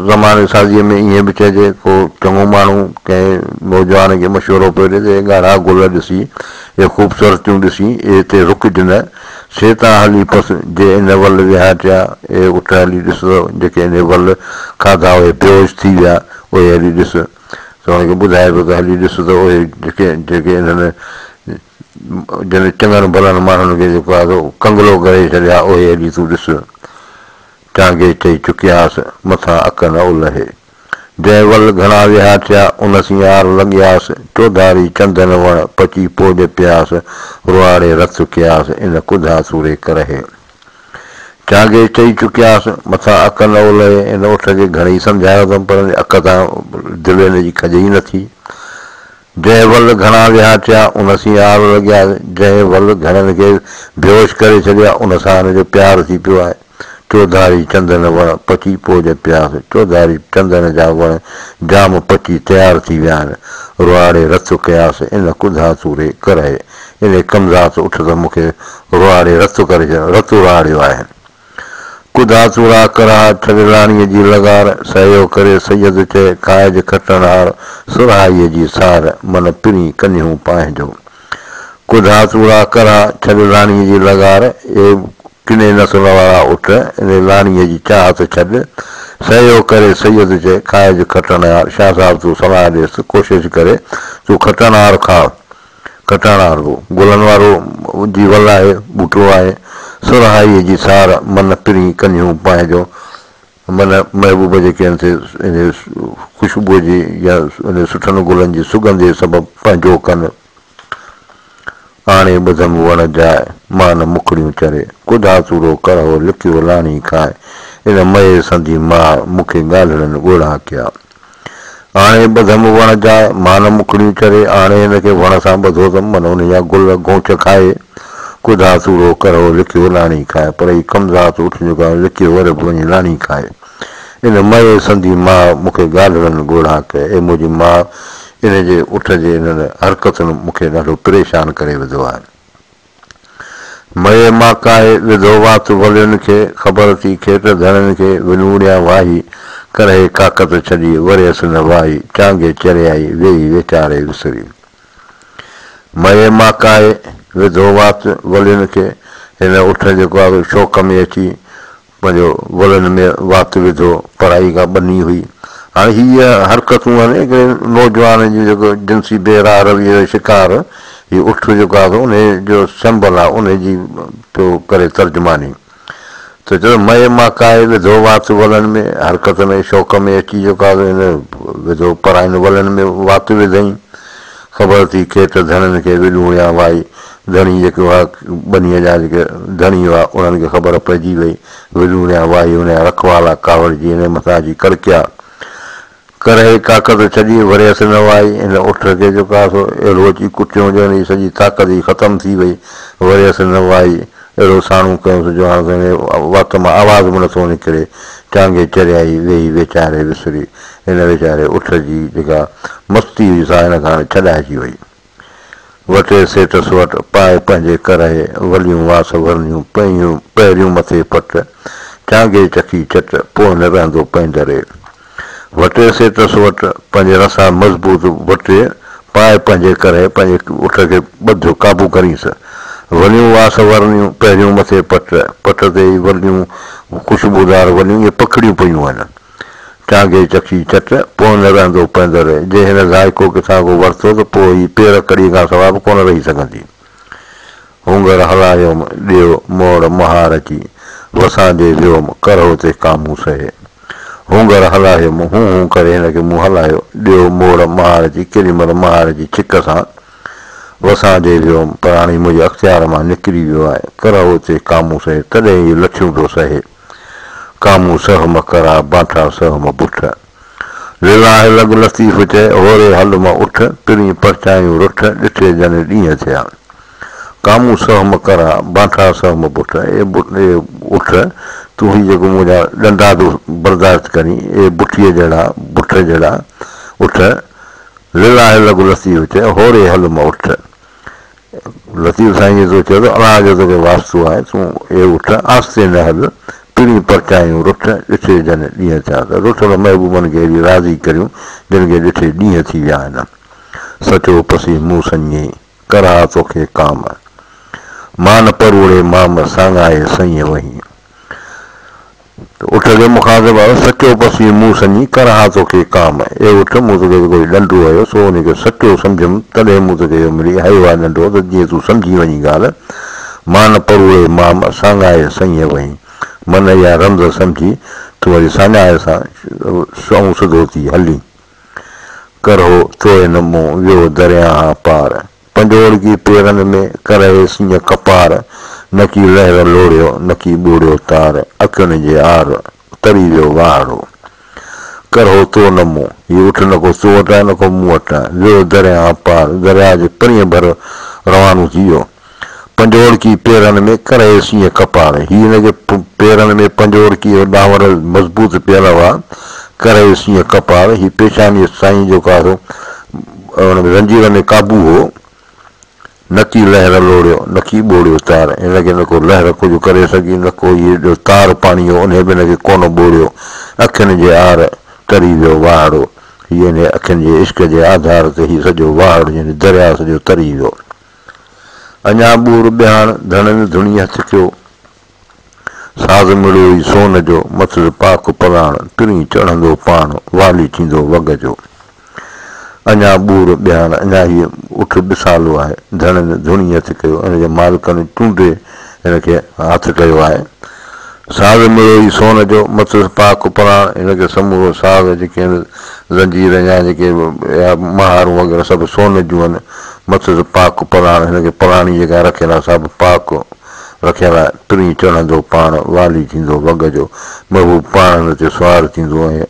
زماني سازيء ۾ ائين به چئجي، ڪو چڱو ماڻهو ڪنهن نوجوان کي مشورو پيو ڏئي ته اهي ڳاڙها گل ڏسي، اهي خوبصورتيون ڏسي، اهي هتي رڪج نه، سي تان هلي پس، جي ان ول وهاٽيا، اهي اٺ هلي ڏس ته جيڪي انهي ول کاڌا اهي بيهوش ٿي ويا، اهي هلي ڏس. ته هن کي ٻڌائي پيو ته هلي ڏس ته اهي جيڪي جيڪي انهن جن چڱن ڀلن ماڻهن کي جيڪو آهي سو ڪنگلو ڪري ڇڏيا، اهي هلي تون ڏس. چانگي چئي چڪياس، مٿان اک نه الهي. جنهن ول گهڻا ويها ٿيا، ان سين آر لڳياس، چوڌاري چندن وڻ، پچي پوڄ پياس، روئاڙي رت ڪياس، ان ڪڌا سوري ڪرهي. چانگي چئي چڪياس، مٿان اک نه الهي. ان اٺ کي گهڻئي سمجهايو اٿم، پر ان جي اک تان دل هن جي کڄي ئي نٿي. جنهن ول گهڻا ويها ٿيا، ان سين آر لڳيا، جنهن ول گهڻن کي بيهوش ڪري ڇڏيا، ان سان هن جو پيار ٿي پيو آهي. چوڌاري چندن وڻ، پچي پوڄ پياس، چوڌاري چندن جا وڻ جام پچي تيار ٿي ويا آهن. روئاڙي رت ڪياس، ان ڪڌا سوري ڪرهي. انهي ڪمذات اٺ ته مون کي روئاڙي رت ڪري ڇڏيو، رت روئاڙيو آهي. ڪڌا سورا ڪرها، ڇڏ لاڻيء جي لغار، سهيو ڪري سيد چئي، کائج کٽڻهار، سرهائيء جي سار، من پرين ڪنهيون پانهنجو. ڪڌا سورا ڪرها، ڇڏ لاڻيء جي لغار، اي ڪني نسل وارا اٺ، انهي لاڻيء جي چاهت ڇڏ، سهيو ڪري سيد چئي، کائج کٽڻهار، شاهه صاحب تون صلاح ڏيس، ڪوشش ڪري، تون کٽڻهار کاء. کٽاڻارو گلن وارو جي ول آهي، ٻوٽو آهي. سرهائيء جي سار، من پرين ڪنهيون پنهنجو. من محبوب جي ڪنهن تي انهيء خوشبوء جي يا انهيء سٺن گلن جي سڳنڌ جي سبب پنهنجو ڪن. آڻي ٻڌم وڻ جاء، مان مکڙيون چري. ڪڌا سورو ڪرهو، لڪيو لاڻي کاء. ان مئي سندي ماء، مون کي ڳالهڙن ڳوڙها ڪيا. آڻي ٻڌم وڻ جاء، مان مکڙيون چري، آڻي هن کي وڻ سان ٻڌو اٿم، من ان جا گل گونچ کائي، ڪڌا سورو ڪرهو لکيو لاڻي کائي، پر هي ڪمذات اٺ جيڪو آهي لکيو وري به وڃي لاڻي کائي. ان مئي سندي ماء مون کي ڳالهڙن ڳوڙها ڪئي، اي منهنجي ماء، ان جي اٺ جي انهن حرڪتن مون کي ڏاڍو پريشان ڪري وڌو آهي. مئي ماڪائي وڌو وات ولين کي، خبر ٿي کيٽ ڌڻين کي، ولوڙيان واهي، ڪرهي ڪاڪت ڇڏي، وريس نه وائي، چانگي چريائي، ويهي ويچاري وسري. مئي ماڪائي وڌو وات ولين کي، هن اٺ جيڪو آهي سو شوق ۾ اچي پنهنجو ولن ۾ وات وڌو، پڙهائي کان ٻني هئي. هاڻي هي حرڪتون آهن هڪڙي نوجوان جون جيڪو جنسي بي راهه رويء جو شڪار هي اٺ جيڪو آهي سو انهي جو سمبل آهي انهي جي پيو ڪري ترجماني ته چئي ٿو مئي ماڪائي وڌو وات ولن ۾ حرڪت ۾ شوق ۾ اچي جيڪو آهي سو هن وڌو پراين ولن ۾ وات وڌئين. خبر ٿي کيٽ ڌڻين کي ولوڙيان وائي، ڌڻي جيڪي هئا ٻنيء جا جيڪي ڌڻي هئا انهن کي خبر پئجي وئي، ولوڙيان وائي ان جا رکوالا ڪاوڙجي انهي مٿان اچي ڪڙڪيا. ڪرهي ڪاڪت ڇڏي وريس نه وائي، هن اٺ کي جيڪو آهي سو اهڙو اچي ڪٽيو جو هن جي سڄي طاقت ئي ختم ٿي وئي، وريس نه وائي، اهڙو ساڻو ڪيونس جو هاڻ ته هن جي وات مان آواز به نٿو نڪري، چانگي چريائي ويهي ويچاري وسري. هن ويچاري اٺ جي جيڪا مستي هئي سا هن کان هاڻي ڇڏائجي وئي. وٽي سيٺ سوٽ پائي پنهنجي ڪرهي، وليون واس ورنيون پيون پهريون مٿي پٽ، چانگي چکي چٽ، پوء نه رهندو پئندري. وٽي سيٽس وٽ، پنهنجي رسا مضبوط وٽي، پائي پنهنجي ڪري، پنهنجي اٺ کي ٻڌ، قابو ڪرينس. وليون واس ورنيون، پهريون مٿي پٽ، پٽ تي ئي وليون، خوشبودار وليون اهي پکڙيون پيون آهن. چانگي چکي چٽ، پوء نه رهندو پيندر. جي هن ذائقو ڪٿان ڪو ورتو ته پوء هي پير ڪڙيء کان سوا به ڪونه رهي سگهندي. هونگر هلايوم، ڏيو موڙ مهار جي، وسانجي ويوم، ڪرهو تي ڪامون سهي. هونگر هلايوم، هون هون ڪري هن کي مون هلايو، ڏيو موڙ مهار جي، ڪيڏي مهل مهار جي ڇڪ سان وسانجي ويوم، پر هاڻي منهنجي اختيار مان نڪري ويو آهي، ڪرهو تي ڪامون سهي، تڏهن هي لٺيون پيو سهي. ڪامون سهه م ڪرا، بانٺا سهه م بٺ. لله لڳ لطيف چئي، هوري هل م اٺ، پرين پرچايون رٺ، ڏٺي جن ڏينهن ٿيا. ڪامون سهه م ڪرا، بانٺا سهه م بٺ، اي اٺ، تون هي جيڪو منهنجا ڏنڊا ٿو برداشت ڪرين، اي بٺيء جهڙا، بٺ جهڙا، اٺ، لله لڳ لطيف چئي، هوري هل م اٺ. لطيف سائين ائين ٿو چئي ته الله جو توکي واسطو آهي، تون اي اٺ، آهستي نه هل، پرين پرچايون رٺ، ڏٺي جن ڏينهن ٿيا ته رٺل محبوبن کي اهڙي راضي ڪريون، جن کي ڏٺي ڏينهن ٿي ويا آهن. سچو پسي مون سڃي، ڪرها توکي ڪام. مان پروڙي مام، ساڱائي سئين وهين. ته اٺ کي مخاطب آيو، سچو پسي مون سڃي، ڪرها توکي ڪام. اي اٺ، مون توکي جيڪو هي ڏنڊو هنيو، سو انهي کي سچو سمجهيم، تڏهن مون توکي اهو مڙئي هنيو آهي ڏنڊو، ته جيئن تون سمجهي وڃين ڳالهه. مان پروڙي مام، ساڱائي سئين وهين. من اها رمز سمجهي، تون وري ساڃاهه سان سنئون سڌو ٿي هلين. ڪرهو توء نه مون، ويو درياهان پار. پنجوڙڪي پيرن ۾، ڪرهي سينء ڪپار، نڪي لهر لوڙهيو، نڪي ٻوڙيو تار، اکين جي آر، تري ويو واهڙو. ڪرهو تو نه مون، هي اٺ نڪو تو وٽ آهي، نڪو مون وٽ آهي. ويو درياهه پار، درياهه جي پرينء ڀر روانو ٿي ويو. پنجوڙڪي پيرن ۾، ڪرهي سينء ڪپار، هي هن جي پيرن ۾ پنجوڙڪي جو ڏانور مضبوط پيل هئا. ڪرهي سينء ڪپار، هي پيشانيء سائين جو ڪارو ان ۾ زنجير ۾ قابو هو. نڪي لهر لوڙهيو، نڪي ٻوڙيو تار. هن کي نڪو لهر ڪجهه ڪري سگهي، نڪو هي جو تار پاڻي هو، انهيء به هن کي ڪونه ٻوڙيو. اکين جي آر تري ويو واهڙو. هي انهيء اکين جي عشق جي آڌار تي هي سڄو واهڙو يعني درياء سڄو تري ويو. اڃا ٻور ٻياڻ ڌڻين ڌڻي هٿ ڪيو. ساز مڙيوئي سون جو، مٿس پاڪ پلاڻ، پرين چڙهندو پاڻ، والي ٿيندو وڳ جو. اڃا ٻور ٻياڻ، اڃا هيء اٺ ٻسالو آهي، ڌڻين ڌڻي هٿ ڪيو، ان جي مالڪن چونڊي هن کي هٿ ڪيو آهي. ساز مڙيوئي سون جو، مٿس پاڪ پلاڻ، هن کي سمورو ساز جيڪي آهن، زنجير يا جيڪي يا مهارون وغيره سڀ سون جون آهن، مٿس پاڪ پلاڻ، هن کي پلاڻي جيڪا رکيل آهي سا به پاڪ رکيل آهي، پرين چڙهندو پاڻ، والي ٿيندو وڳ جو، محبوب پاڻ هن تي سوار ٿيندو ۽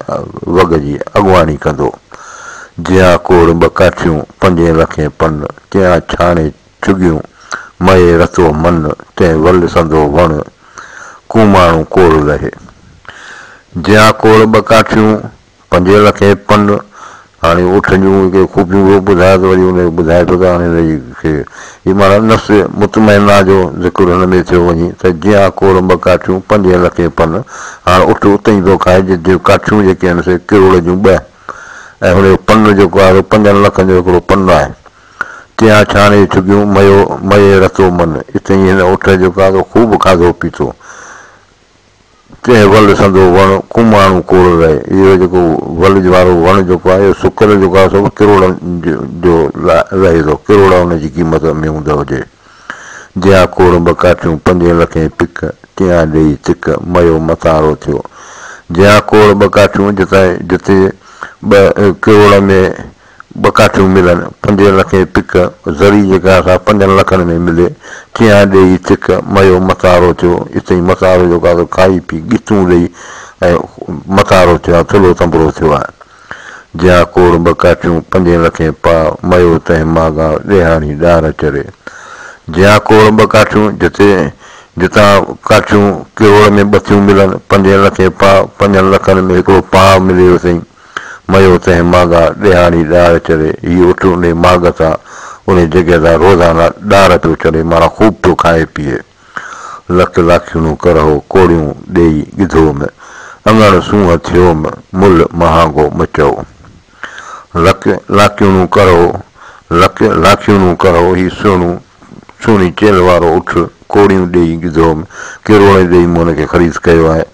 وڳ جي اڳواڻي ڪندو. جيان ڪوڙ ٻه ڪاٺيون، پنجين لکين پن، تيان ڇاڻي ڇڳيون، مئي رتو من، تنهن ول سندو وڻ، ڪوماڻو ڪوڙ لهي. جيان ڪوڙ ٻه ڪاٺيون، پنجين لکين پن، هاڻي اٺ جون ڪي خوبيون به ٻڌائي ٿو وري ان کي ٻڌائي ٿو ته هاڻي هن کي هي معنيٰ نفس مطمئنه جو ذڪر هن ۾ ٿيو وڃي ته جيان ڪوڙ ٻه ڪاٺيون پنجين لکين پن، هاڻ اٺ اتي ئي پيو کائي جتي ڪاٺيون جيڪي آهن سي ڪروڙ جون ٻه ۽ هن جو پن جيڪو آهي سو پنجن لکن جو هڪڙو پن آهي. تيان ڇاڻي ڇڳيون ميو مئي رتو من، اتي ئي هن اٺ جيڪو آهي سو خوب کاڌو پيتو. ڪنهن ول سندو وڻ ڪوماڻو ڪوڙ رهي. اهو جيڪو ول وارو وڻ جيڪو آهي اهو سڪل جيڪو آهي سو به ڪروڙن جو رهي ٿو. ڪروڙ ان جي قيمت ۾ هوند هجي. جيان ڪوڙ ٻه ڪاٺيون پنجين لکين پڪ، تيان ڏيئي تڪ، ميو متارو ٿيو. جيان ڪوڙ ٻه ڪاٺيون جتان جتي ٻه ڪروڙ ۾ ٻه ڪاٺيون ملن، پنجين لکين پڪ، ذري جيڪا سا پنجن لکن ۾ ملي، چيان ڏيئي چڪ، ميو متارو ٿيو، اتئين متارو جو ڪاتو کائي پي ڳتون ڏيئي ۽ متارو ٿيو آهي، ٿلهو تنبرو ٿيو آهي. جيان ڪوڙ ٻه ڪاٺيون، پنجين لکين پاء، ميو تنهن ماڳان، ڏيهاڻي ڏار چري. جيان ڪوڙ ٻه ڪاٺيون، جتي جتان ڪاٺيون ڪروڙ ۾ ٻه ٿيون ملن، پنجين لکين پاء، پنجن لکن ۾ هڪڙو پاء ملي اتئين. ميو تنهن ماڳا، ڏيهاڙي ڏار چڙهي. هي اٺ انهي ماڳ تان، انهي جڳهه تان روزانه ڏار پيو چڙهي، معنيٰ خوب پيو کائي پيئي. لک لاکيڻو ڪرهو، ڪوڙيون ڏيئي ڳڌو م. اڱڻ سونهن ٿيوم، ملهه مهانگو م چئو. لڪ لاکيڻو ڪرهو، لڪ لاکيڻو ڪرهو، هي سهڻو، سهڻي چيلهه وارو اٺ، ڪوڙيون ڏيئي ڳڌوم، ڪروڙين ڏيئي مون هن کي خريد ڪيو آهي.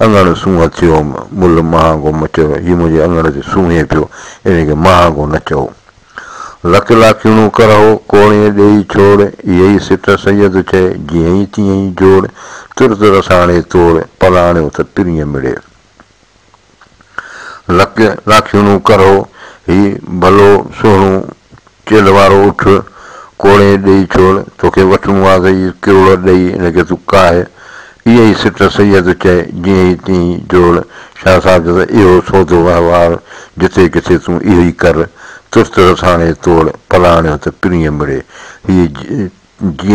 اڱڻ سونهن ٿيوم، ملهه مهانگو م چئو، هي منهنجي اڱڻ تي سونهين پيو، ان کي مهانگو نه چئو. لڪ لاکيڻو ڪرهو، ڪوڙين ڏيئي ڇوڙ، اهي ئي سٽ سيد چئي، جيئن ئي تيئن ئي جوڙ، ترت رساڻي توڙ، پلاڻيو ته پرينء مڙي. لڪ لاکيڻو ڪرهو، هي ڀلو سهڻو چيلهه وارو اٺ، ڪوڙين ڏيئي ڇوڙ، توکي وٺڻو آ ته هي ڪروڙ ڏيئي ان کي تون ڪاهه. اهي ئي سٽ سيد چئي، جيئن ئي تيئن ئي جوڙ. شاهه صاحب چيو ته اهو سودو وهنوار، جتي ڪٿي تون اهو ئي ڪر، ترت رساڻي توڙ، پلاڻيو ته پرينء مڙي. هي جيئن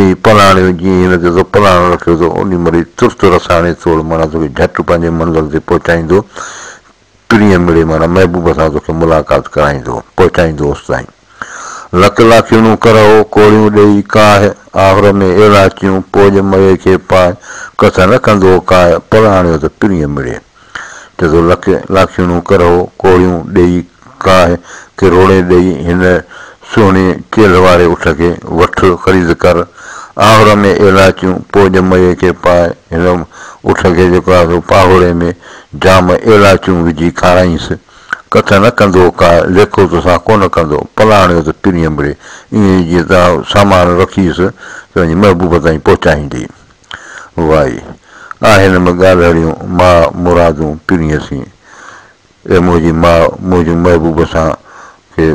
ئي پلاڻيو، جيئن ئي هن تي تو پلاڻ رکيو ته انهي مهل ئي ترت رساڻي توڙ معنيٰ توکي جهٽ پنهنجي منزل تي پهچائيندو، پرينء مڙي معنيٰ محبوب سان توکي ملاقات ڪرائيندو، پهچائيندو اوستائين. لڪ لاکيڻو ڪرهو، ڪوڙيون ڏيئي ڪاهه، آهر ۾ ايلاچيون، پوڄ مئي کي پاء، ڪٿ نه ڪندو ڪاء، پلاڻيو ته پرينء مڙي. چئي ٿو لڪ لاکيڻو ڪرهو، ڪوڙيون ڏيئي ڪاهه، ڪروڙين ڏيئي هن سهڻي چيلهه واري اٺ کي وٺ، خريد ڪر. آهر ۾ ايلاچيون، پوڄ مئي کي پاء، هن اٺ کي جيڪو آهي سو پاهوڙي ۾ جام ايلاچيون وجهي کارائينس. ڪٿ نه ڪندو ڪا، ليکو توسان ڪونه ڪندو، پلاڻيو ته پرينء مڙي. ائين ئي جيئن توهان سامان رکيس ته وڃي محبوب تائين پهچائيندي. وائي، آهن م ڳالهڙيون، ماء مرادون پرينء سين. اي منهنجي ماء، منهنجون محبوب سان ڪي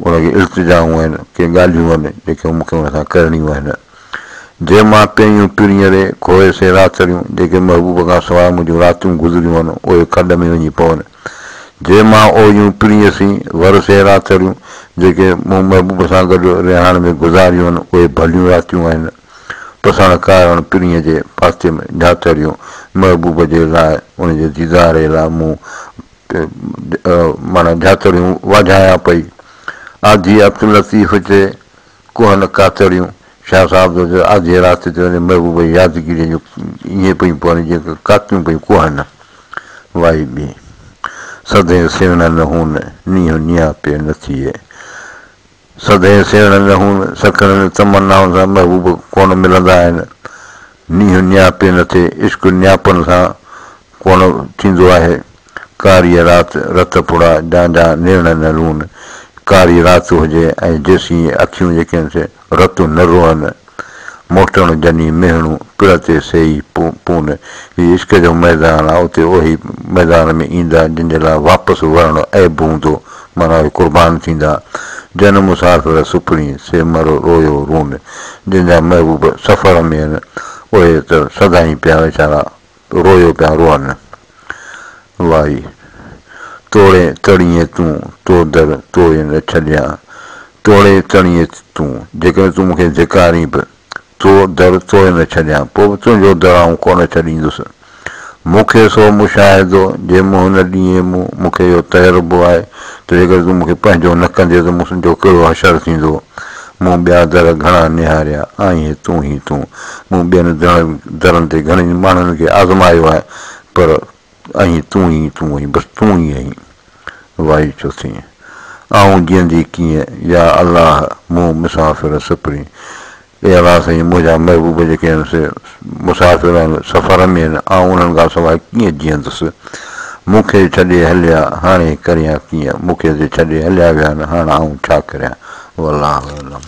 ان کي التجائون آهن، ڪي ڳالهيون آهن، جيڪي مون کي ان سان ڪرڻيون آهن. جي مان پيئيون پرينء ري، کوهي سي راتڙيون، جيڪي محبوب کان سواء منهنجون راتيون گذريون آهن، اهي کڏ ۾ وڃي پون. جي مان اوهيون پرينء سين، ور سي راتڙيون، جيڪي مون محبوب سان گڏ رهاڻ ۾ گذاريون آهن، اهي ڀليون راتيون آهن. پسڻ ڪارڻ پرينء جي پاتيم جھاتڙيون، محبوب جي لاء، ان جي ديدار جي لاء مون معنيٰ جھاتڙيون واجھايان پئي. آڌيء عبداللطيف چئي، ڪوهن ڪاتڙيون، شاهه صاحب ٿو چئي، آڌيء رات تي وڃي محبوب جي يادگيريء جون ائين پيون پون جيئن ڪاتيون پيون ڪوهن. وائي ٻي، سڌين سيڻ نه هون، نينهن نياپي نه ٿئي. سڌين سيڻ نه هون، سکڻين تمنائن سان محبوب ڪونه ملندا آهن. نينهن نياپي نه ٿئي، عشق نياپن سان ڪونه ٿيندو آهي. ڪاريء رات رت ڦڙا، جان جا نيڻ نه رون. ڪاري رات هجي ۽ جيسين اکيون جيڪي آهن سي رت نه روئن. موٽڻ جني ميهڻو، پڙ تي سيئي پون. هي عشق جو ميدان آ، اتي اهي ميدان ۾ ايندا، جن جي لاء واپس ورڻ عيب هوندو، معنيٰ اهي قربان ٿيندا. جن مسافر سپرين، سي مر رويو رون. جن جا محبوب سفر ۾ آهن، اهي ته سدائين پيا ويچارا رويو پيا روئن. وائي، توڙي تڙيين تون، تو در توئي نه ڇڏيان. توڙي تڙيين تون، جيڪڏهن تون مون کي ڌڪارين به، تو در توئي نه ڇڏيان، پوء به تنهنجو در آئون ڪونه ڇڏيندس. مون کي سو مشاهدو، جي منهن نه ڏينهين مون، مون کي اهو تجربو آهي ته جيڪڏهن تون مون کي پنهنجو نه ڪندين ته مون جو ڪهڙو حشر ٿيندو. مون ٻيا در گهڻا نهاريا، آهين تون ئي تون. مون ٻين درن تي گهڻن ماڻهن کي آزمايو آهي، پر آهين تون ئي تون آهين، بس تون ئي آهين. وائي چوٿين، آئون جيئندي ڪيئن، يا الله مون مسافر سپرين. اي الله سائين، منهنجا محبوب جيڪي آهن سي مسافر آهن، سفر ۾ آهن، آئون انهن کان سواء ڪيئن جيئندس؟ مون کي ڇڏي هليا، هاڻي ڪريان ڪيئن؟ مون کي ته ڇڏي هليا ويا آهن، هاڻ آئون ڇا ڪريان؟ والله اعلم.